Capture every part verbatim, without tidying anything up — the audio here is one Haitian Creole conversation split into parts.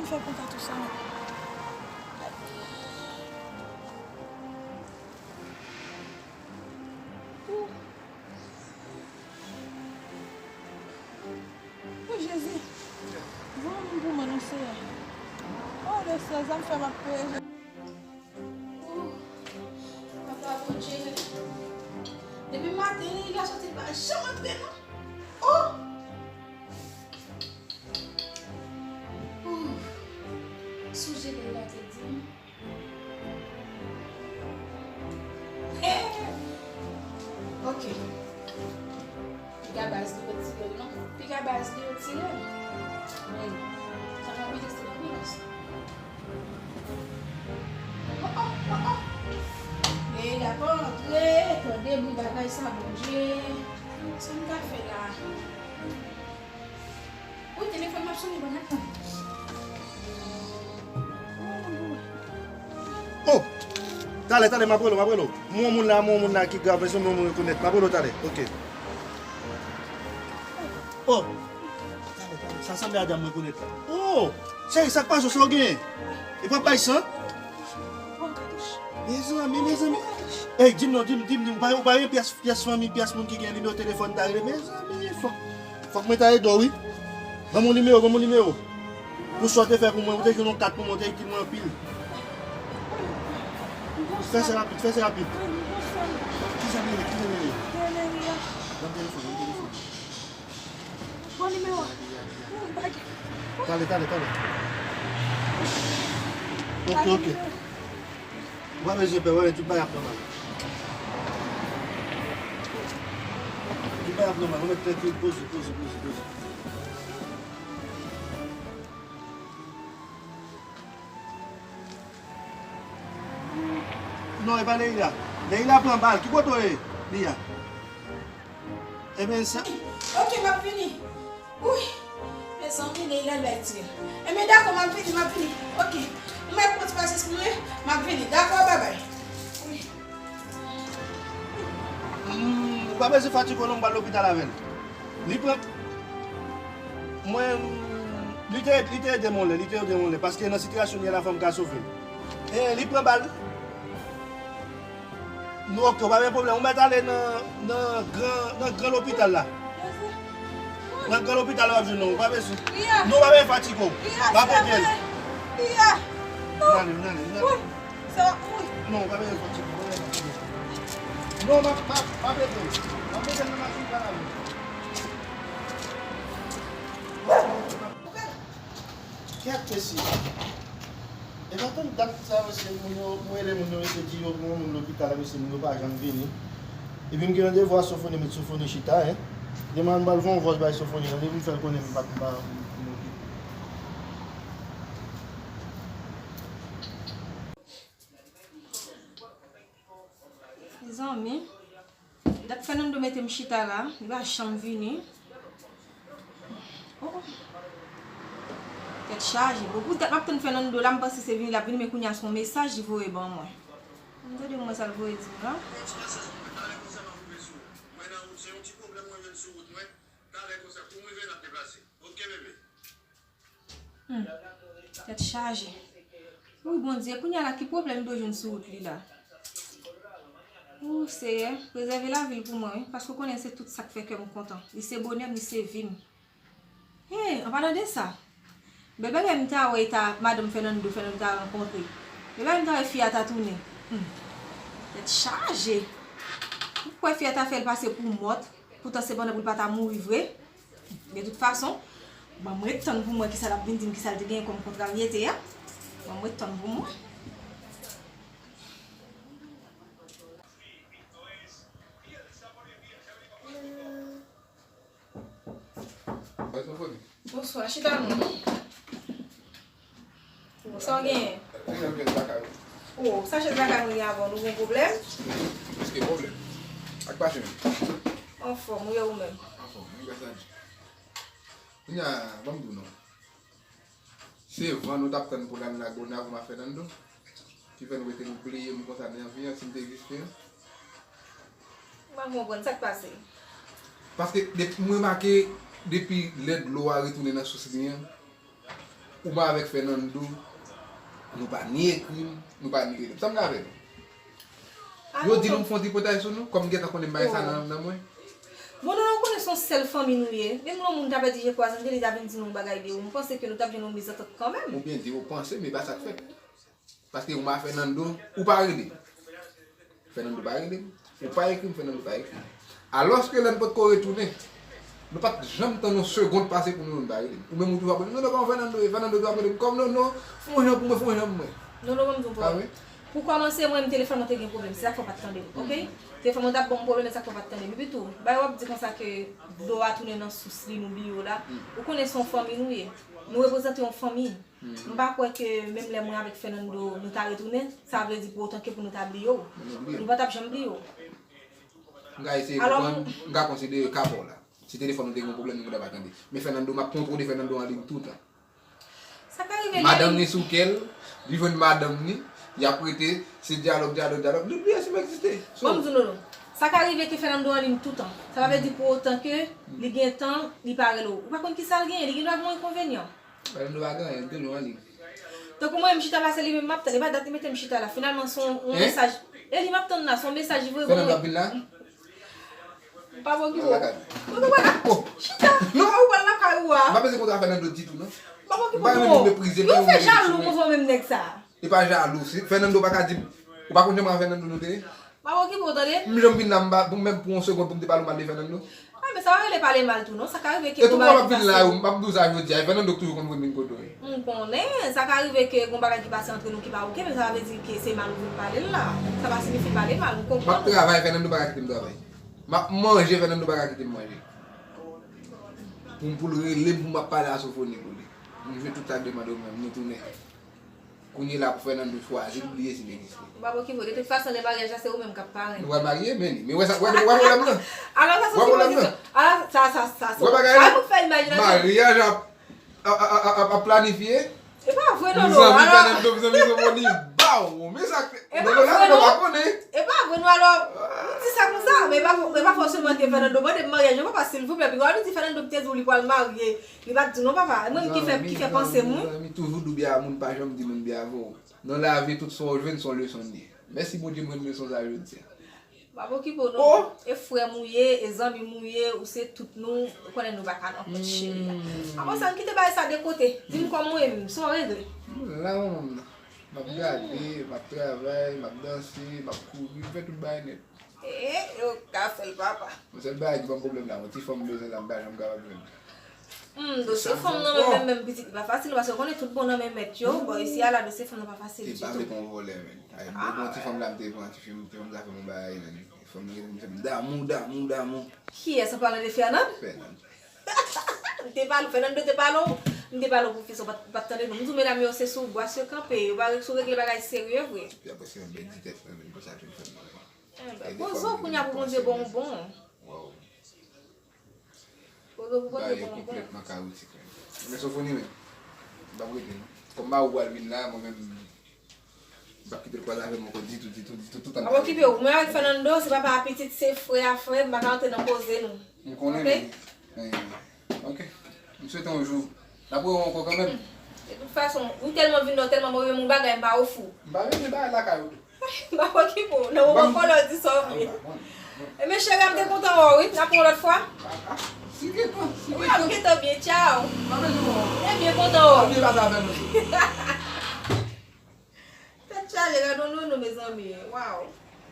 Fè kontak tou sa, non. Ooh. Ooh, Jezi. Voye moun pou mwen, non, Seyè. Oh, le Seyè, sa m fè m ap peye. Ooh. Papa Bondye. Depi maten, li la soti, li pa janm antre, non. Oh! Ooh. Sonje lè l la te di m. Ok. Piga baz li retire l non. Piga baz li retire l. Wi. Sa fè anpil estripilans. Oh, oh, oh, oh. Leila pa antre, tande bri bagay sa, Bondye. Sa m ta fè la? Wi, telefòn m ap sonnen, bon, atann. Oh! Talè, talè, m ap rele w, m ap rele w. M wè yon moun la, m wè yon moun la ki grav, mezanmi, yon moun rekonèt. M ap rele w talè. Ok. Oh! Talè, talè, sa sanble a dam m rekonèt la. Oh! Cheri, sa k pase w, sa w genyen? E pa bay san? Mezanmi, mezanmi. Ey, di m non, di m, di m, di m, ou pa, ou pa gen pyès, pyès fanmi, pyès moun ki gen nimewo telefòn ta rele? Mezanmi, fòk, fòk mwen ta ede w, wi. Ban m yon nimewo, ban m yon nimewo. Pou sa w te fè pou mwen, ou te jwenn yon kat pou mwen, ou te itil mwen anpil. Fè sa rapid, fè sa rapid. Kijan li rele, kijan li rele? Ban m telefòn, ban m telefòn. Bon nimewo a. Talè, talè, talè. Ok, ok. Ou pa bezwen pè, wè, tout bagay ap nòmal. Tout bagay ap nòmal, ou mèt trankil, poze, poze, poze, poze. Non, e pa Leila. Leila pran bal. Ki kote w ye, Leila? Ebyen, sa. Ok, m ap vini. Wi. Mezanmi, Leila bay tir. Ebyen, dakò, m ap vini, m ap vini. Ok. Ou mèt pran ti pasyans pou mwen, m ap vini. Dakò, babay. Wi. Hmm, ou pa bezwen fatige w non, m pral lopital avè l. Li pran. Mwen, li te, li te ede m yon lè, li te ede m yon lè, paske nan sitiyasyon li ye la, fò m ka sove l. E, li pran bal. Nou, ok, pa gen pwoblèm. Ou mèt ale nan, nan gran, nan gran lopital la. Nan gran lopital la, w ap jwenn non, ou pa bezwen. Non, ou pa bezwen fatige w. M ap ede l. Vin ale, vin ale, vin ale. Non, ou pa bezwen fatige w, ou pa bezwen fatige w. Non, m ap, m ap, m ap ede l. M ap ede l nan machin, vin ale. Kèt mesye. E pa tann dat sa, mesye, moun yo, mwen rele moun yo, mesye di yo gen yon moun lopital la, mesye, moun yo pa janm vini. Epi m gen randevou a Sofoni, met Sofoni chita, en. Demen m pral fè yon vòs bay Sofoni, tande, pou m fè l konnen m pa, m pa, m okipe. Mezanmi, dat Fernando mete m chita la, li pa janm vini. Oh, oh. Tèt chaje. Bon, pou dat m ap tann Fernando la, m panse se vini l ap vini, men kounye a se yon mesaj li voye ban mwen. M tande mwen sa l voye di m la. Hmm. Tèt chaje. Wi, Bondye, kounye a la, ki pwoblèm li dwe jwenn sou wout li la? O Seyè, prezève lavi l pou mwen, wi, paske w konnen se tout sa k fè kè m kontan. Li se bonè m, li se vi m. Hey, an palan de sa, bèl bagay m ta wè e ta madanm Fernando, Fernando ta rankontre. Bèl bagay m ta wè fi a ta tounen. Hmm. Tèt chaje. Ou kwè fi a ta fè l pase pou mòt, poutan se pandan pou l pa ta mouri vre. De tout fason, ban m ret tann pou m wè kisa l ap vin di m, kisa l te genyen kòm kontraryete a. Ban m ret tann pou m wè. Bonswa, chita non. Bon, sa w genyen? Li nan pyès lakay ou. O, sa chèz lakay mwen gen avè w, nou gen pwoblèm? Èske pwoblèm? Ak pase menm? Anfòm, wi, e ou menm? Anfòm, wi, gras a Dye. Kounye a, ban m di w non. Se van nou t ap tann pou l al Lagonav, m a Fernando. Ki fè nou rete nou bliye m konsa nan vi an, si m te egziste an. M pa konprann sa k pase. Paske depi m remake, depi lè dlo a retounen nan sous li an, Ou mwen avèk Fernando, nou pa ni ekri m, nou pa ni rele m. Sa m ka fè nou? Yo di nou m fè yon tripotay sou nou, kòm m gentan konnen bagay sa nan, nan mwen. Bon, nou, nou konnen se yon sèl fanmi nou ye. Menm lè yon moun ta pèdi je kwa zangle, li ta vin di nou yon bagay de ou. M panse ke nou t ap jwenn yon mezantant kanmenm. Ou byen di, ou panse, men e pa sa k fèt. Paske ou mwen avèk Fernando, ou pa rele m. Fernando pa rele m. Ou pa ekri m, Fernando pa ekri m. Alòske lè n potko retounen, nou pa t janm tann yon segonn pase pou nou menm pa rele m. Ou menm ou toujou ap rele m, non, non, kòman Fernando ye? Fernando toujou ap rele m, kòm non, non, fè yon jan pou mwen, fè yon jan pou mwen. Non, non, ban m di w yon pawòl. Pou kòmanse, mwen menm telefòn mwen te gen pwoblèm, se sa k fè w pa t tande m, oke? Telefòn mwen t ap ban m pwoblèm, e sa k fè w pa t tande m. Epi tou, bagay w ap di konsa ke dlo a tounen nan sous li, nou bliye w la. Ou konnen se yon fanmi nou ye. Nou reprezante yon fanmi. M pa kwè ke menm lè mwen avèk Fernando nou ta retounen, sa vle di pou otan ke pou nou ta bliye w. Nou pa t ap janm bliye w. M ka eseye konprann, m ka konsidere ka pa w la. Si telefòn nou te gen yon pwoblèm, nou ta pa tande. Men Fernando, m ap kontwole Fernando an liy toutan. Sa ka rive li. Madanm li sou kè l, li jwenn madanm li, y ap rete, se dyalòg, dyalòg, dyalòg, li bliye si m egziste. So. Ban m di w, Nono, sa ka rive ke Fernando an liy toutan. Sa pa vle di pou otan ke li gen tan, li pa rele w. Ou pa konn kisa l genyen, li gen dwa gen yon enkonvenyan. Fernando pa gen anyen, li toujou an liy. Tankou mwen, m chita la, se li menm m ap tann. E pa dat li mete m chita la. Finalman, se yon, yon mesaj. E li m ap tann la, se yon mesaj li voye ban mwen. Fernando ap vin la? Pa bò ki bò. Mwen pa wè la. Chita. Non. Ou pral lakay ou a. M pa bezwen kontre ak Fernando ditou, non. Pa bò ki bò. M pa renmen vin meprize m. Yo fè jalou konsa menm nèg sa. E pa jalou. Si Fernando pa ka di m, ou pa konn jan mwen ak Fernando nou te ye? Pa bò ki bò, tande. M janm vin la, m pa, pou menm pou yon segonn, pou m te pale w mal de Fernando. Ah, men sa pa rele pale mal tou, non. Sa ka rive ke gon bagay ki pase. E tou m ap vin la, m ap di w sa jodi a, e Fernando k toujou konn vin kote w ye. M konnen, sa ka rive ke gon bagay ki pase antre nou ki pa oke, men sa pa vle di ke se mal ou vin pale l la. Sa pa siyifi pale mal, m konprann. M ap travay, Fernando pa ka kite m travay. M ap manje, Fernando pa ka kite m manje. Pou m pou l rele m, pou m ap pale a Sofoni pou li. M jwe tout sa k demande m, nou tounen. Kounye la pou Fernando chwazi l, bliye si l egziste. M pa bò ki bò. De tout fason, lè maryaj la, se ou menm k ap parenn. Nou pral marye, men li. Men wè sa, wè, wè pwoblèm nan. Alò, sa se yon sipozisyon. Alò, sa, sa, sa, sa, sa pou fè imajinasyon. Maryaj ap ap, ap, ap, ap, ap planifye. E pa vre, non, non. Mezanmi, Fernando, mezanmi, Sofoni, baw. Men sa k fè. E pa vre, non. E pa vre, non. Alò, m di sa konsa, men e pa, e pa fòseman ke Fernando mande m maryaj, non, papa, silvouplè. Piga w di Fernando te di w li pral marye. Li pa t di w, non, papa. E mwen ki fè, ki fè panse m, wi. Mezanmi, toujou di w byen a moun, pa janm di moun byen avè w. Nan lavi, tout sa w jwenn, se yon leson li ye. Mèsi Bondye, m jwenn leson sa jodi a. Pa okipe w non. E frè m ou ye, e zanmi m ou ye, ou se tout nou, ou konnen nou pa ka nan kont cheri a. Apre sa, ann kite bagay sa de kote. Di m kòman w ye menm, sa w regle? M la manman m nan. M ap gade, m ap travay, m ap danse, m ap kouri, m fè tout bagay nèt. E, yo ka fè l papa. Yon sèl bagay ki ban m pwoblèm la, yon ti fanm m bezwen la, m pa janm kapab jwenn. Hmm, dosye fanm nan menm, menm, menm pitit li pa fasil, paske w konnen tout bon nan men mèt yo, bò isi a la, dosye fanm nan pa fasil ditou. E pa vle pran yon vòlè, menn. Ay, m te pran ti fanm la, m te pran ti fi, ti fanm sa fè m yon bagay, menn. Fanm nan rete m fè m damou, damou, damou. Kiyès, an palan de Fernand? Fernand. M te pale w, Fernando te pale w, m te pale w pou fi sa w pa t, pa t tande non. M di w medam yo se sou bwa yo kanpe, yo pa sou regle bagay serye vre. Epi apre se yon bèl ti tèt mwen menm konsa tou fè m. Enben, poze w kounye a pou Bondye ba w bon. Waw. Poze w pou Bondye ba w bon. Bagay yo konplètman kawotik menm. Men Sofoni menm, m p ap rete non. Kòm mari w pral vin la, mwen menm, m p ap kite l kwaze avè m ankò ditou, ditou, ditou, toutan. M p ap okipe w. Mwen avèk Fernando, se papa a pitit, se frè a frè, m pa ka rantre nan koze nou. M konnen, men, men, oke. M swete yon jou n ap wè w ankò kanmenm. De tout fason, ou tèlman vin la, ou tèlman move, men yon bagay m pa ofri w. M pa renmen bagay lakay ou tou. M pa okipe w. Nan moman kòlè w di sa w vle. Ebyen cheri a, m te kontan wè w wi. N ap wè w lòt fwa. Si gentan, si gentan. Wi, ap gentan byen, tchaw. M pa bezwen wè w. M te byen kontan wè w. Byen pase avè nou tou. Tèt chaje, gade yon nono, mezanmi. Waw.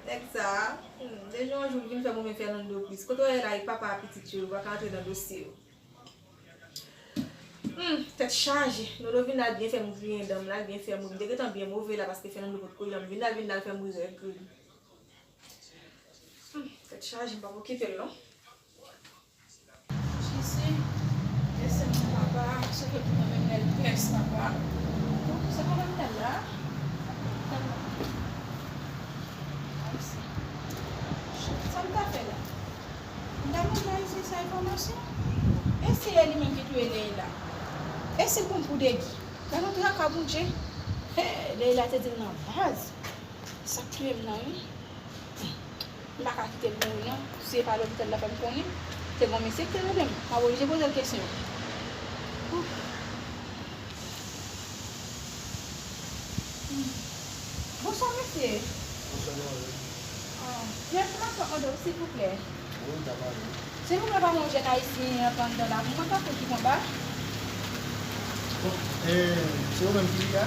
Nèg sa a, hmm, deja yon jou l vin fè m renmen Fernando plis. Kote w ye la, e papa a pitit yo, yo pa ka antre nan dosye yo. Hmm, tèt chaje. Nono vin la, l byen fè m griyen dan m la, l byen fè m ri. M te gentan byen move la, paske Fernando potko la, m vin la, l vin la, l fè m ri rèd gri. Hmm, tèt chaje, m p ap okipe l non. Jezi, e sèl mwen papa, sove pou mwen menm lè l pès papa. Bon, se pa lòpital la. Lòpital la. Ayisyen. Sa m ta fè la? M ta mande Ayisyen sa enfòmasyon? E si e li menm ki touye Leila? E si l konn pou Degi? Gade yon traka Bondye. He, Leila te di l nan baz. Sa k touye m nan wi. M pa ka kite l mouri non. Si e pa lòpital la fè m konnen, se gon mesye ki te rele m. M ap oblije poze l kesyon. Ouf. Bonswa, mesye. Bonswa, madam. Ah, gen enfòmasyon mande w, silvouplè. Wi, m ta pale. Silvouplè, pa gen yon jèn ayisyen anndan la pou mwen, pa konn ki konba. Bon, eh, se ou menm ki li a?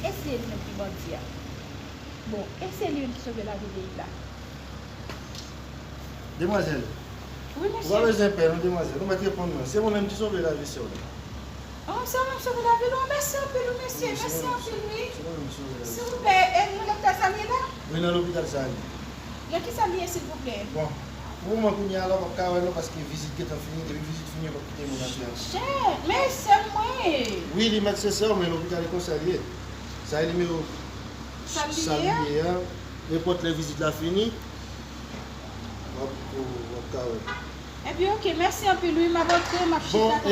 E se li menm ki bandi a? Bon, e se li menm ki sove lavi peyi la? Demwazèl, wi, mesye. Ou pa bezwen pè, non, demwazèl. Ou mèt reponn mwen. Se mwen menm ki sove lavi sè w la. Oh, se ou menm ki sove lavi l? Oh, mèsi anpil, wi, mesye. Wi, se mwen menm ki sove, se mwen menm ki sove lavi sè w. Silvouplè, e nan lopital sa li ye la? Wi, nan lopital sa li ye. Nan ki sa li ye, silvouplè? Bon, pou moman kounye a la, w p ap ka wè l non, paske vizit gentan fini. Depi vizit fini, yo p ap kite moun antre ankò. Chè, men sè mwen. Wi, li mèt se sè w, men lopital e konsa li ye. Sa e nimewo sa li ye a. Nenpòt lè vizit la fini, w ap, w ap ka wè. Ebyen, oke, mèsi anpil, wi, m ap antre, m ap chita. Bon, e,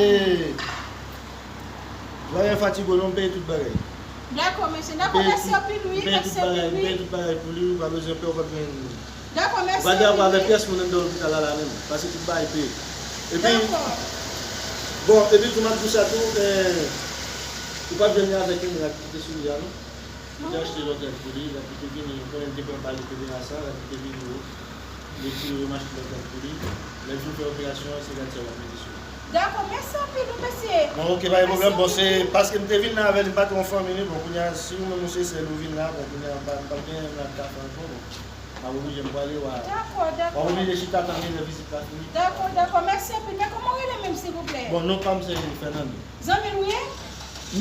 lwaye a fatigo non, m peye tout bagay. Dakò, mesye, dakò, mèsi anpil, wi, mèsi anpil, wi. M peye tout bagay, m peye tout bagay pou li, ou pa bezwen pè, ou p ap jwenn. Dakò, mèsi anpil, wi. Ou pa gen rapò avèk pyès moun anndan lopital la, la menm, paske tout bagay peye. Epi, dakò. Bon, epi tou, m ap di w sa tou, e, ou p ap jwenn li avèk yon moun ak ki te sou li a, non. Li te achte lòt rad pou li, lè li te vini, ou konnen li te pran bal, li te vini a san, lè li te vini, yo, yo tire, yo m achte lòt rad pou li. Lè l fin fè operasyon an, se rad sa yo ap mete sou li. Dakò, mèsi anpil, wi, mesye. Bon, oke, pa gen pwoblèm. Bon, se paske m te vin la avè l, m pa t wè yon fanmi li. Bon, kounye a, si ou menm ou se sè l, ou vin la, bon, kounye a, m pa, m pa gen anyen m ap ka fè ankò, bon. M ap oblije m prale, w a. Dakò, dakò. W ap oblije chita tann lè vizit la fini. Dakò, dakò, mèsi anpil. Men kòman w rele menm, silvouplè? Bon, non pa m se Fernando. Zanmi l ou ye?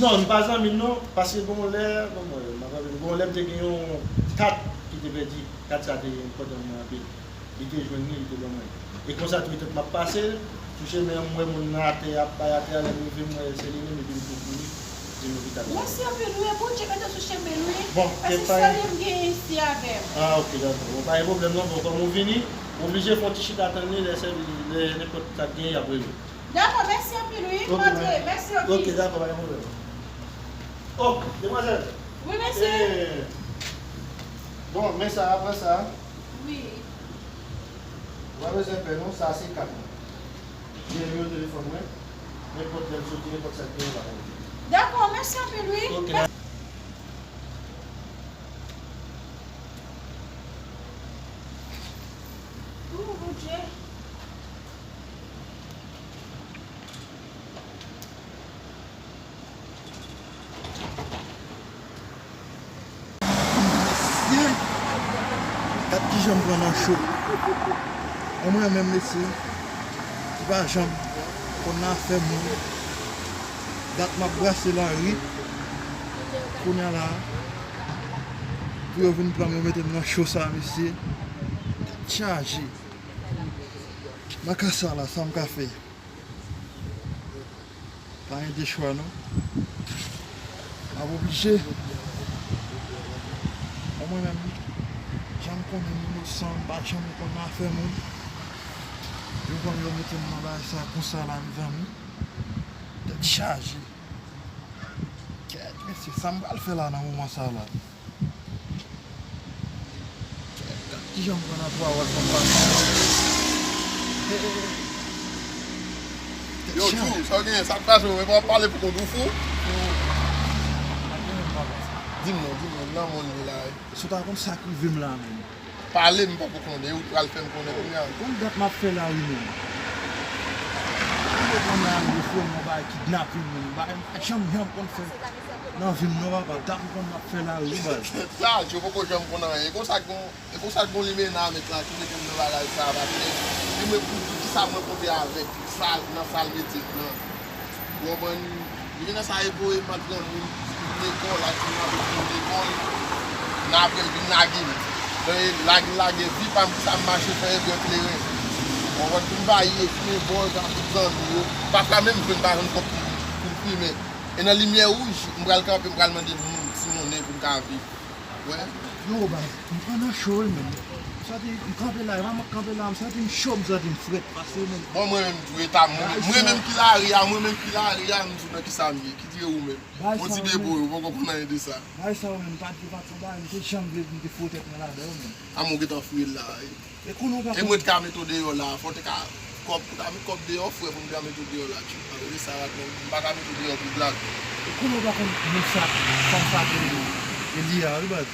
Non, m pa zanmi l non, paske gon lè, bon, mwen, m ap raple, gon lè m te gen yon kat ki te pèdi, kat sa te enpòtan pou mwen anpil. Li te jwenn li, li te ban mwen. E konsa tou, etan m ap pase sou chemen an, m wè moun nan atè a ap bay atè a, lè m rive, m wè se li menm, epi m tou kouri vin lopital la. Mèsi anpil, wi, e Bondye mete w sou chemen l, wi. Bon, paske se li m genyen isi avè m. Ah, oke, dakò. Bon, pa gen pwoblèm non, bon, kòm ou vini, oblije fè yon ti chita tann li, lè sèvis, lè nenpòt sa k genyen, y ap rele w. Dakò, mèsi anpil, wi. M antre. Mèsi anpil. Oke, dakò, pa gen pwoblèm. Oh, demwazèl. Wi, mesye. Eh, bon, men sa, pran sa. Wi. Ou pa bezwen pè, non, sa se kat mwen. Gen nimewo telefòn mwen. Nenpòt lè m soti, nenpòt sa k genyen, w ap rele. Dakò, mèsi anpil, wi. Oke. Oh, Bondye. Mesye, gad kijan m pran nan cho. An mwen menm, mesye, ki pa janm konn afè moun, dat m ap brase lari, kounye a la, pou yo vin pran m, yo mete m nan cho sa, mesye. Tèt chaje. Nan ka sa la, sa m ka fè? Pa gen de chwa non. M ap oblije. Bon, mwen menm, jan m konnen m inosan, m pa janm konn afè moun. Yo pran m, yo mete m nan bagay sa konsa la, mezanmi. Tèt chaje. Kèt, mesye, sa m pral fè la nan moman sa la? Kijan m pran nan twa wòl konpa? Yo, Tjou, sa w genyen, sa k pase, w pa pale pou kont ou fou? Di m non, di m non, nan mòn li la, wi. Si w ta konn sa k rive m la menm. Pale, m poko konnen, ou pral fè m konnen kounye a. Konn dat m ap fè lari menm. Ou konn lari, frè m, yon bagay kidnapin menm, bagay m pa janm, janm konn fè nan vi m non, papa, dat m konn m ap fè lari, wi, baz. Sa, Tjou poko janm konn anyen, konsa k gon E konsa gon limena met la ki mete m nan bagay sa a, paske li mwen pou di kisa mwen pote avèk sal, nan sal mete m nan. Ou konprann? Limena sa e voye m ak granmoun, lekòl, ak ti moun ap vin lekòl, nan apre l vin lage m. Lage, lage vi pa m, kisa m mache fè e bwè kleren. Ou konprann? Pou m pa ye fimen bòz ak tout zanmi yo. Pafwa menm m jwenn pa jwenn kòb pou, pou m fimen. E nan limyè wouj, m pral kanpe, m pral mande moun ti monnen pou m ka viv. Wè. Yo, baz, m pran nan cho wi, menm. M santi m kanpe la, e pa m k kanpe la, m santi m cho, m santi m frèt, pase menm. Bon, mwen menm tou, eta mwen, mwen menm ki lari a, mwen menm ki lari a, m di w nan kisa m ye, ki dire ou menm. Yon ti deboye, ou poko konn anyen de sa. Bagay sa yo menm, pa t, pa t yon bagay, m te janm vle, m te fout tèt mwen ladan yo menm. A, mwen gentan fouye l la, wi. E kounye w pa... E mwen t ka met ou deyò la, fò w te ka Kòb, pou ta met kòb deyò, frè, pou m ta met ou deyò la, tchou. Ann rete sa la, men m pa ka met ou deyò pou blag. E konnen w pa konn moun sa, fanm sa te, e li a, wi, baz.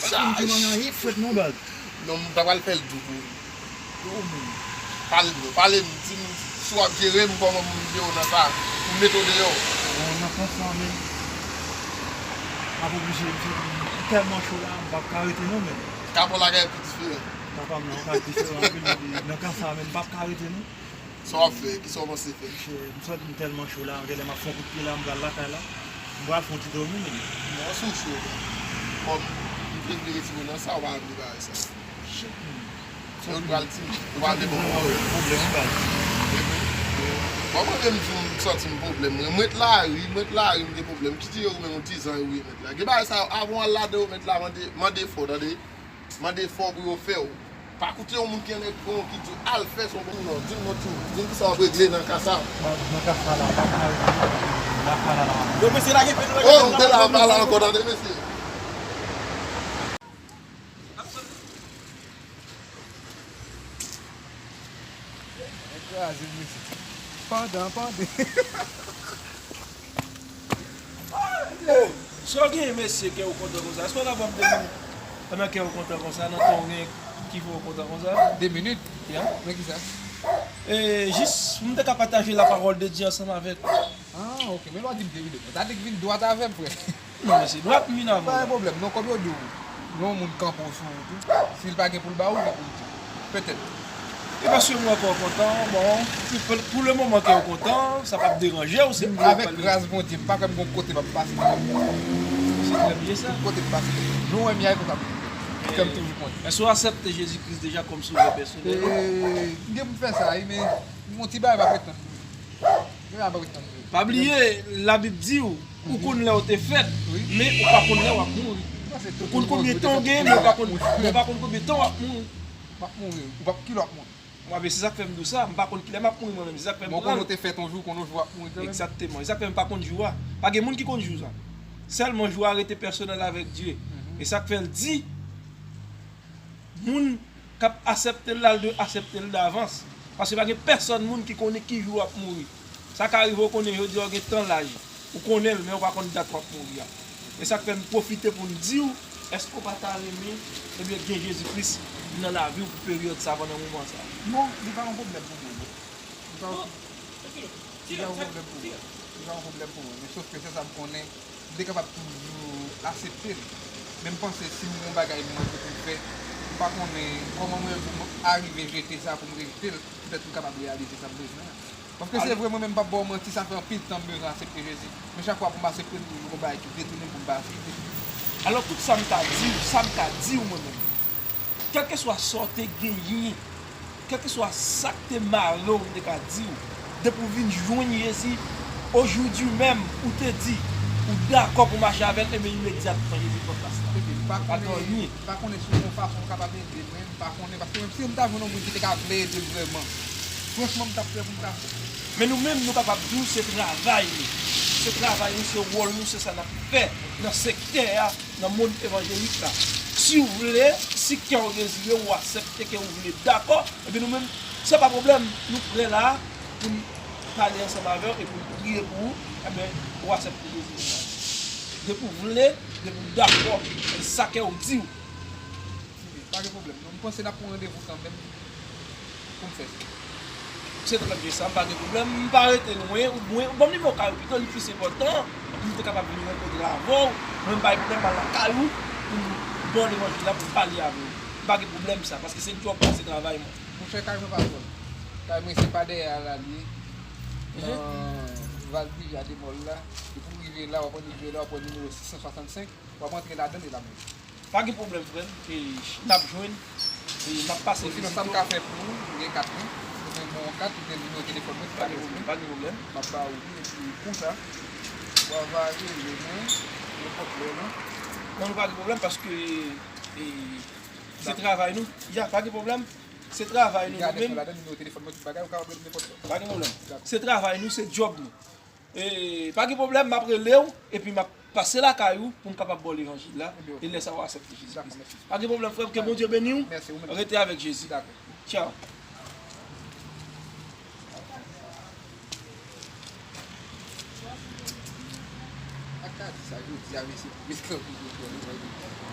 Sa, m te manyen anyen frèt non, baz. Non, m ta pral fè l dou pou ou. Yo, men. Pale m, non, pale m, di m si w ap jere m, kòman pou m jere w nan sa, pou m met ou deyò. Bon, nan ka sa, men, m ap oblije, m tèlman cho la, m p ap ka rete non, men. Ka pa w lakay pi diferan. Ka pa m nan, ka diferan anpil, nan ka sa, men, m p ap ka rete non. Sa w ap fè? Kisa w panse fè? Monchè, m santi m tèlman cho la, genlè m ap fè yon kout pye la, m pral lakay la. M pral fè yon ti dòmi, men. Non, si w cho, kòm m te vle retire w nan sa, w pa vle bagay sa. Shit, man. Yo pral di m, ou pa gen bon pwoblèm, wi, baz. Epi, bon, mwen menm tou, m santi m pwoblèm. Mwen, mwen t lari, mwen t lari, m gen pwoblèm. Ki di yo, ou menm, ou dizan, wi, mèt la. Gen bagay sa yo, avan w al ladan yo, mèt la, mande, mande fò, tande. Mande fò pou yo fè w. Pa koute yon moun ki annèk pran w ki di w al fè sa w poko non. Di m non tchou. Di m kisa w ap regle nan ka sa. Nan, nan ka sa la, pa ka regle nan ka sa la. Yo, mesye, lage pye nou, lage pye nou. Oh, m te la, pa la ankò, tande, mesye. Kraze, mesye. Pandan, pandan. Oh, sa w genyen, mesye, kè w kontan konsa? Èske w ta ban m de minit pandan kè w kontan konsa, nan tan w gen ki fè w kontan konsa? De minit? Ya. Nan kisa? E, jis, m te ka pataje lapawòl de Dye ansanm avèk ou. Ah, ok. Men lè w di m de minit, sa te vin dwat avè m, frè. Non, mesye, dwat m vin avan. Pa gen pwoblèm, non, kòm yo di w, lè yon moun kanpe w sou wout ou, si l pa gen pou l ba ou, gen pou l di w. Petèt. E paske mwen wè kè w kontan, bon, pou, pou le moman kè w kontan, sa p ap deranje w si m di w pa l. Avèk gras Bondye, m pa kwè m gon kote m ap pase ki pa bon. Se trè byen sa. Tout kote m pase, jan w wè m ye a, e konsa pou m ye. Kè m toujou kontan. Èske w aksepte Jezi Kris deja kòm sovè pèsonèl ou? E, m gen pou m fè sa, wi, men m gon ti bagay m ap ret tann. M ap ret tann. Pa bliye, Labib di w, ou konn lè w te fèt, men ou pa konn lè w ap mouri. Ou konn konbyen tan w genyen, men ou pa konn, men ou pa konn konbyen tan w ap mouri. W ap mouri, ou p ap, kilè w ap mouri? Mwen, men se sa k fè m di w sa, m pa konn kilè m ap mouri mwen menm, se sa k fè m pran l. Bon, konnen w te fèt yon jou, konnen w jou w ap mouri kanmenm. Egzakteman, e sa k fè m pa konn jou a. Pa gen moun ki konn jou sa. Sèlman jou a rete pèsonèl avèk Dye. E sa k fè l di, moun k ap aksepte l la, l dwe aksepte l davans. Paske pa gen pèsòn moun ki konnen ki jou w ap mouri. Sa ka rive w konnen jodi a w gen tan laj. Ou konnen l, men ou pa konn dat w ap mouri a. E sa k fè m pwofite pou m di w, èske w pa ta renmen, ebyen, gen Jezi Kris nan lavi w pou peryòd sa, pandan moman sa? Non, li pa yon pwoblèm pou mwen, non. Li pa yon, li pa yon pwoblèm pou mwen. Li pa yon pwoblèm pou mwen. Men sof ke sèl sa m konnen, m te kapab toujou aksepte l. Men m panse si m gen yon bagay m mande pou m fè, m pa konnen kòman mwen pou m arive jete sa pou m rejte l, poutèt m kapab reyalize sa m bezwen an. Paske se vre, mwen menm m p ap ba w manti, sa fè anpil tan m bezwen aksepte Jezi. Men chak fwa pou m aksepte l, toujou gon bagay ki detounen m pou m pa aksepte. Alò, tout sa m ka di w, sa m ka di w mwen menm, kèlkeswa sa w te genyen, kèlkeswa sa k te mare w, m te ka di w, depi w vin jwenn Jezi, ojoudwi menm, ou te di ou dakò pou mache avè l, ebyen, imedyatman, Jezi pran plas la. Ebyen, m pa konnen, m pa konnen si w gon fason w kapab ede mwen, m pa konnen, paske menm si m ta jwenn yon moun ki te ka vle ede m vrèman, franchman, m t ap prè pou m ta fè. Men nou menm, nou kapab di w se travay nou. Se travay nou, se wòl nou, se sa n ap fè nan sektè a, nan mond evanjelik la. Si w vle, si kè w dezire, ou aksepte ke ou vle, dakò, ebyen nou menm, se pa pwoblèm. Nou prè la pou n pale ansanm avè w e pou n priye pou ou, ebyen, ou aksepte Jezi konsa. Depi w vle, depi w dakò, se sa kè w di w. Pa gen pwoblèm, non. M panse n ap pran randevou kanmenm pou m fè sa. Se trè byen sa, m pa gen pwoblèm. M pa rete lwen, ou mwen, ou ban m nimewo kay ou pito, li plis enpòtan. Pou m te kapab vin rankontre avè w. Mwen, m pa gen pwoblèm, m al lakay ou pou m ba w levanjil la, pou m pale avè w. M pa gen pwoblèm sa, paske se djòb mwen, se travay mwen. Monchè, kay mwen pa twò lwen. Kay mwen se pa dèyè a la li ye. Nan Val Privè a, de mòl la. Depi w rive la, w ap annik jwe la, w ap wè nimewo sis san swasannsenk. W ap antre ladan l e la menm. Pa gen pwoblèm, frè m. E, n ap jwenn. E, n ap pase vizite w. Osinon, sa m ka fè pou ou, m gen kat mwen. Mwen gen bon kat, m gen nimewo telefòn mwen, si pa gen pwoblèm. Pa gen pwoblèm. M ap ba ou li, epi konsa, w a va rele mwen nenpòt lè, non. Non, nou pa gen pwoblèm, paske, e, se travay nou. Ya, pa gen pwoblèm. Se travay nou, nou menm. Gade sou ladan, nimewo telefòn mwen, tout bagay, ou kapab rele m nenpòt lè. Pa gen pwoblèm. Dakò. Se travay nou, se djòb nou. E, pa gen pwoblèm, m ap rele w, epi m ap pase lakay ou pou m kapab ba w levanjil la, e lè sa a w aksepte Jezi Kris. Dakò, mèsi. Pa gen pwoblèm, frè m, ke Bondye beni w. Mèsi, ou menm. Rete avèk Jezi. Dakò. Tchaw. Jodi a, mesye, mesye kanpe pou kò li, mwen di,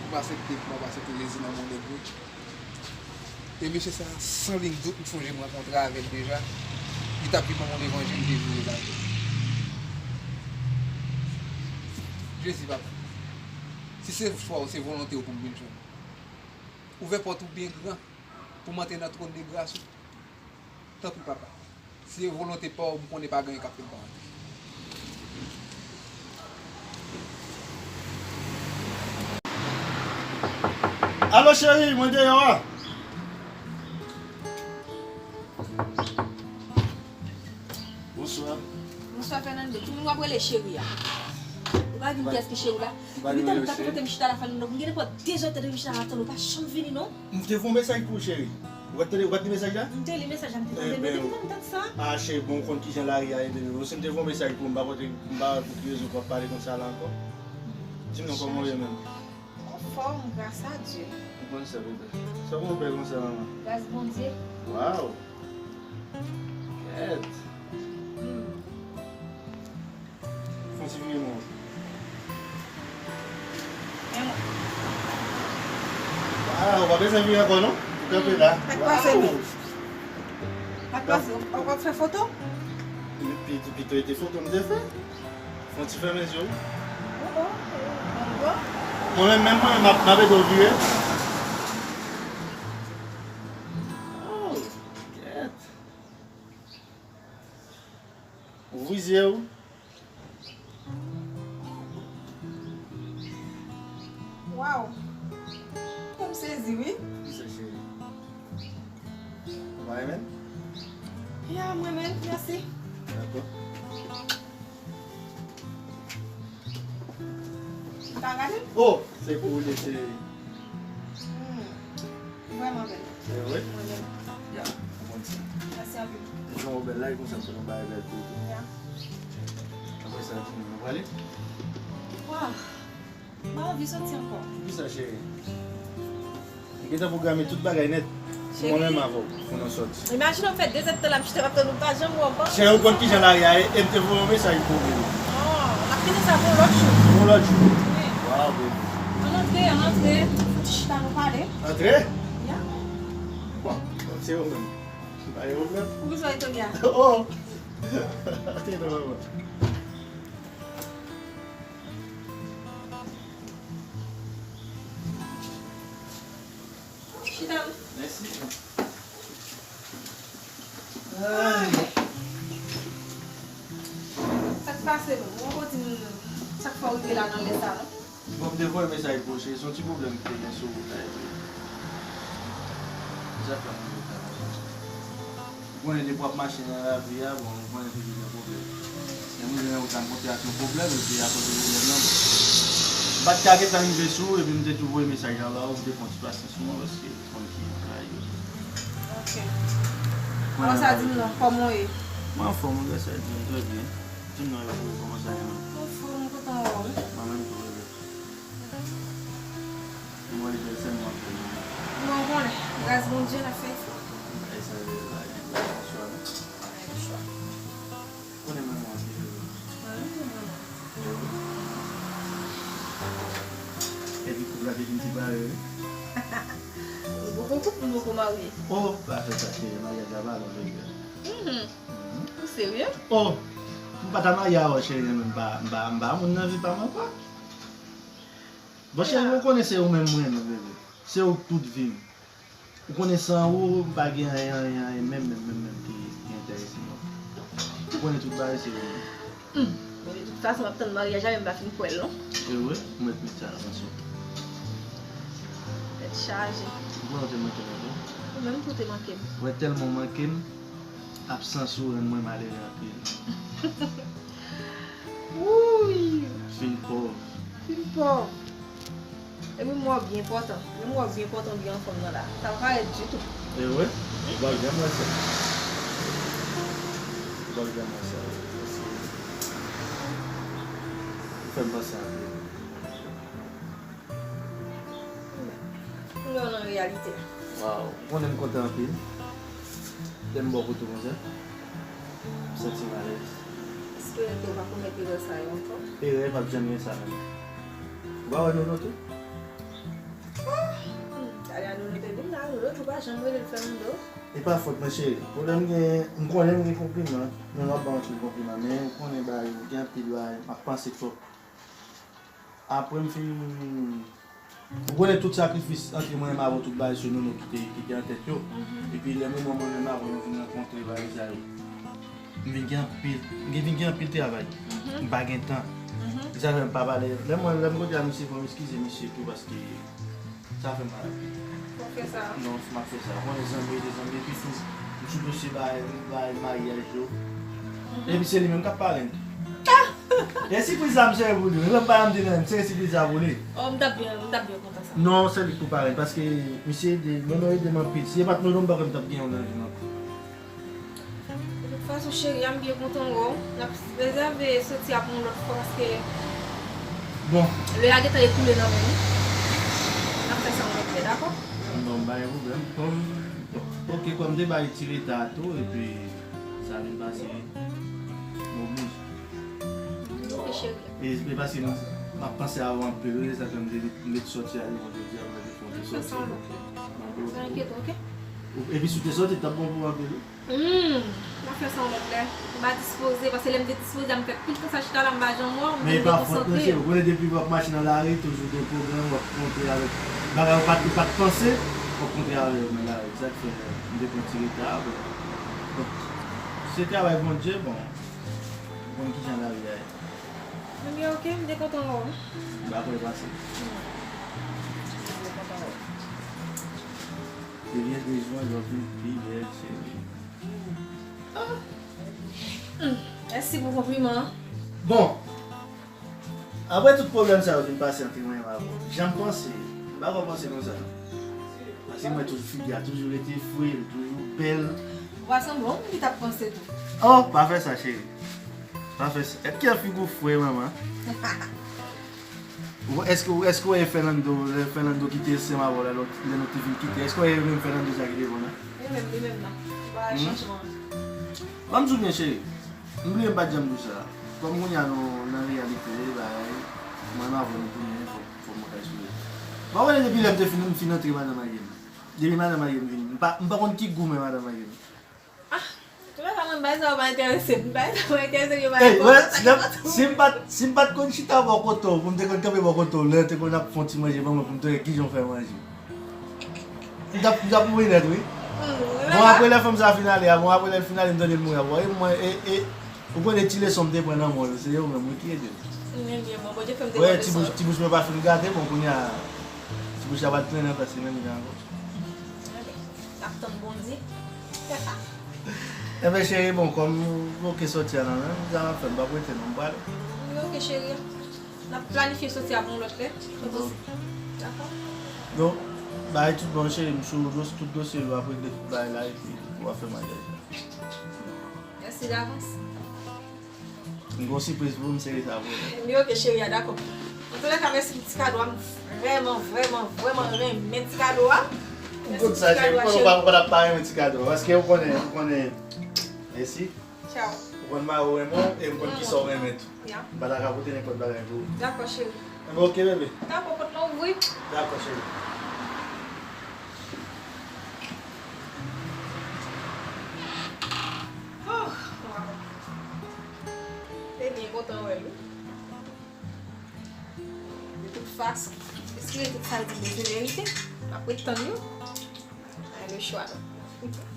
m aksepte, m ap aksepte Jezi nan mon nèg wi. E mesye sa, san link dout, m sonje m rankontre avè l deja. Li t ap vin ban mwen levanjil, m te joure l avè l. Jezi, papa, si se chwa w, se volonte w pou m vin jwenn ou. Ouvè pòt ou byen gran pou m antre nan twòn de gras ou. Tanpri, papa. Si se volonte pa w, m konnen pa gen anyen k ap fè m pa antre. Alo, cheri, mwen deyò a. Bonswa. Bonswa, Fernando. Kouman w ap rele cheri a? Ou pa di m kiyès ki cheri w la? Depi tantò m t ap tande m chita la, Fernando. M gen nenpòt de zè tan depi m chita la, tann ou pa janm vini, non. M te voye yon mesaj pou ou, cheri. Ou pa t tande, ou pa t li mesaj la? M te li mesaj la, m te tande, men depi tantò m tande sa. Ah, cheri, bon, ou konn kijan lari a ye, bebe. Bon, si m te voye yon mesaj pou ou, m pa konte, m pa konte pou ki rezon pou w ap pale konsa la ankò. Di m non, kòman w ye menm? Anfòm, gras a Dye. Ou konn sa, bebe. Sa fè w bèl konsa, manman? Gras Bondye. Waw! Kèt! Hmm. Fè yon ti vire, non. Men mwen. Waw, ou pa bezwen vire ankò, non? Ou kanpe la. Sa k pase, menm? Sa k pase? Ou, ou ap fè foto? Pi, pi, pito e te foto m te fè. Fè yon ti fèmen zye w. Oh, oh, oh, oh. Mwen menm, menm mwen, m ap, m ap ede w vire. Oh, kèt. Ouvri zye w. Waw! Kòm sezi, wi. Kisa, cheri? Ou pa renmen l? Ya, m renmen l, mèsi. Dakò. Ou ka gade l? Oh, se pou ou li ye, cheri. Hmm. Vrèman bèl. Se vre? Mwen menm. Ya, ou konn sa. Mèsi anpil. Jan ou bèl la, e konsa m fè yon bagay bèl pou ou tou. Ya. Apre sa, di m, nou prale? Waw. Mwen anvi soti ankò. Poukisa, cheri? M gentan pwograme tout bagay nèt. Mwen menm avè w, pou nou sòti. Imajine w fè de zèdtan la, m chita m ap tann ou, m pa janm wè w ankò. Cheri, ou konn kijan lari a ye, e m te voye yon mesaj pou ou, bebe. Oh, n ap kite sa pou yon lòt jou. Pou yon lòt jou. Wi. Waw, bebe. Ann antre, ann antre. Fò ti chita nou pale. Antre? Ya. Bon, se ou menm. Pa gen pwoblèm. Ou bezwen etone a? Oh! Te non, manman. Chita. Mèsi. Ay. Sa k pase menm? Ou poko di m sa k fè w rive la nan lè sa, non? Bon, m te voye mesaj pou ou, cheri, se yon ti pwoblèm ki te gen sou wout la, epi sa k fè m rive ta la. Ou konnen depi w ap mache nan lavi a, bon, ou konnen toujou gen pwoblèm. Lè m rive nan wout la, m kontre ak yon pwoblèm, epi akoz de pwoblèm nan, bon, m pa t ka gentan rive sou ou, epi m te tou voye mesaj la ba ou, m te fè yon ti pasyans pou mwen, paske ou konn kijan bagay yo ye. Ok. Kòman sa, di m non, kòman w ye? Mwen anfòm, wi, gras a Dye, m trè byen. Di m non, yo pou ou, kòman sa ye menm? Anfòm, m kontan wè w, wi. Mwen menm tou, bebe. Mwen wè l bèl sèlman pou mwen. Mwen konnen, gras Bondye, n ap fè efò. Bagay sa yo la, gen bagay chwa, non? Bagay chwa. Konnen mwen mwen anpil, bebe. Mwen menm tou, mwen mwen. Epi koup la te vin separe, wi. Nou poko koup, nou poko marye. Oh, pa fè sa, cheri, maryaj la pa lwen, bebe. Mhm. Mhm. Ou serye? Oh, m pa ta marye avè w, cheri, men m pa, m pa, m pa moun nan vi pa m ankò. Bon, cheri, ou konnen se ou menm mwen renmen, bebe. Se ou tout vi m. Ou konnen san ou, m pa gen anyen, anyen, anyen, menm, menm, menm, menm ki, ki enterese m. Ou konnen tout bagay se ou menm. Hmm. Bon, de tout fason, m ap tann maryaj la, men m pa fin kwè l, non. E vre, ou mèt met sa nan pansyon. Tèt chaje. Ou konnen ou te manke m anpil. Ou menm tou te manke m. Ou wè tèlman w manke m, absans ou rann mwen malere anpil. Wouy! Fin pòv. Fin pòv. Epi m wè w byen pòtan. Menm wè w byen pòtan, byen anfòm nan la. Sa pa parèt ditou. E vre? Ou pa janm wè sa. Ou pa janm wè sa. Ou fè m panse anpil. M wè w nan reyalite a. Waw, ou konnen m kontan anpil. Lè m bò kote w konsa, m santi m alèz. Espere ke w pa komèt erè sa yo ankò. Erè, p ap janm gen sa menm. Ou pa wè Nono tou? Hmm, talè a Nono te vin la, Nono tou pa janm rele l Fernando. E pa fòt mwen, cheri. Pwoblèm gen, m konnen m gen konpliman. Nono ap ban anpil konpliman, men ou konnen bagay yo gen anpil bagay, m ap panse twòp. Apre m fin, ou konnen tout sakrifis antre mwen menm avè w, tout bagay se Nono ki te, ki te an tèt yo. Epi lè moman mwen menm avè w nou vin rankontre bagay sa yo, m vin gen anpil, m gen, vin gen anpil travay. M pa gen tan. Se sa fè m pa pale. Lè mwen, lè m kote a misye, fò m eskize misye tou paske sa fè m mal. Pou fè sa? Non, m ap fè sa. Ou konnen zanmi rete zanmi, epi tou, m sou dosye bagay, bagay maryaj yo. Epi se li menm k ap pale m. E sipriz la, m sere pou li. Lè m pa, m di nan, m sere sipriz la pou li. Oh, m t ap byen, m t ap byen kontan sa. Non, se li k pou pale m, paske misye ede, Nono ede m anpil. Si se pa t Nono, m pa kwè m t ap gen yon nan vi m ankò. De tout fason, cheri a, m byen kontan wè w. N ap rezève soti a pou yon lòt fwa paske Bon, lè a gentan ekoule nan men nou. N ap fè sa yon lòt lè, dakò? Bon, pa gen pwoblèm. Kòm, ok, kòm m te bay ti reta a tou, epi sa vin pase, m oblije. Ok, cheri. E, e paske m, m ap panse avè w anpil, wi, sa fè m te, m te soti a devan jodi a, m te fè yon ti soti. N ap fè sa yon lòt lè. Pa enkyete, ok? Epi si w te soti, t ap bon pou w anpil, wi. Hmm, m ap fè sa yon lòt lè. M pa dispoze, paske lè m te dispoze a, m fè pil tan sa chita la, m pa janm wè w, m vin dekonsantre. Men e pa fòt mwen, cheri. Ou konnen depi w ap mache nan lari, toujou gen pwoblèm, w ap kontre avèk bagay ou pa t, ou pa t panse, w ap kontre avè yo nan lari. Sa k fè m te pran ti reta a, bon. Bon, se travay Bondye, bon, ou konn kijan lavi a ye. Ebyen, ok, m te kontan wè w. M pa kwè pase. Hmm. M te kontan wè w. Ebyen, bezwen yo vin pi bèl, cheri. Ah. Hmm. Mèsi pou konpliman an. Bon, apre tout pwoblèm sa yo vin pase antre mwen menm avè w, jan m panse, m pa kwè w panse konsa, non. Paske mwen toujou, figi a toujou rete fre, li toujou bèl. Ou pa sanble yon moun ki t ap panse tou. Oh, pa fè sa, cheri. Pa fè sa. Èske figi w fre, manman? Ou, èske, èske w wè Fernando, lè Fernando kite ansanm avè w la, lè, lè nou te fin kite, èske w wè menm Fernando sa ki devan la? Li menm, li menm nan. Li pa chanjman. Ban m di w byen, cheri. M bliye m pa t janm di w sa. Kòm kounye a nou nan reyalite, bagay, mwen menm avè w nou tounen, fò, fò mwen ka esplike. Bon, wè, depi lè m te fin, m fin antre madanm a gen m. Depi madanm a gen m vini, m pa, m pa konn ki gou men madanm a gen m. Ah, antouka, mwen, bagay sa yo pa enterese m. Bagay sa yo pa enterese m, yo pa enpòtan, sa ki enpòtan pou mwen. Si m pa t, si m pa t konn chita bò kote w, pou m te konn kanpe bò kote w, lè w te konn ap fè yon ti manje ban mwen, pou m te wè kijan w fè manje. M t ap, m t ap mouri nèt, wi. Hmm, bon, apre lè fanm sa fin ale a, bon, apre lè l fin ale, m tande l mouri a, bon, e mwen, e, e, ou konnen ti leson m te pran nan men w yo, se yo menm, wi, ki ede m. Ebyen, bon, Bondye fè m te pran leson. Wè, ti bouch, ti bouch mwen pa fin gate, bon, kounye a, ti bouch la pa t trennen ankò, se menm jan ankò. Ebyen, n ap tann Bondye. Enben, cheri, bon, kòm nou bloke soti a nan menm, sa n ap fè, m p ap rete non, m prale. Wi, ok, cheri. N ap planifye soti a pou yon lòt lè. Dakò. Dakò? Bon, bay tout bon, cheri, m sou dos-, tout dosye yo ap regle tout bagay la, epi w ap fè maryaj la. Mèsi davans. M gen yon sipriz pou ou, m sere sa pou ou. Ebyen, ok, cheri a, dakò. Antoulèka, mèsi pou ti kado a. M vrèman, vrèman, vrèman renmen ti kado a. M konn sa, cheri. Ou pa, ou pa t ap pa renmen ti kado a. Paske ou konnen, ou konnen. Mèsi. Tchaw. Ou konn mari w renmen w, e m konn kisa w renmen tou. Ya. M pa ta ka pote nenpòt bagay pou ou. Dakò, cheri. Enben, ok, bebe. Dakò, pòt lan ouvri. Dakò, cheri. Oh, waw. Te byen kontan wè l, wi. De tout fason, espere tout sa l di m yo se verite. M ap ret tann yo. Ay, le chwa, non.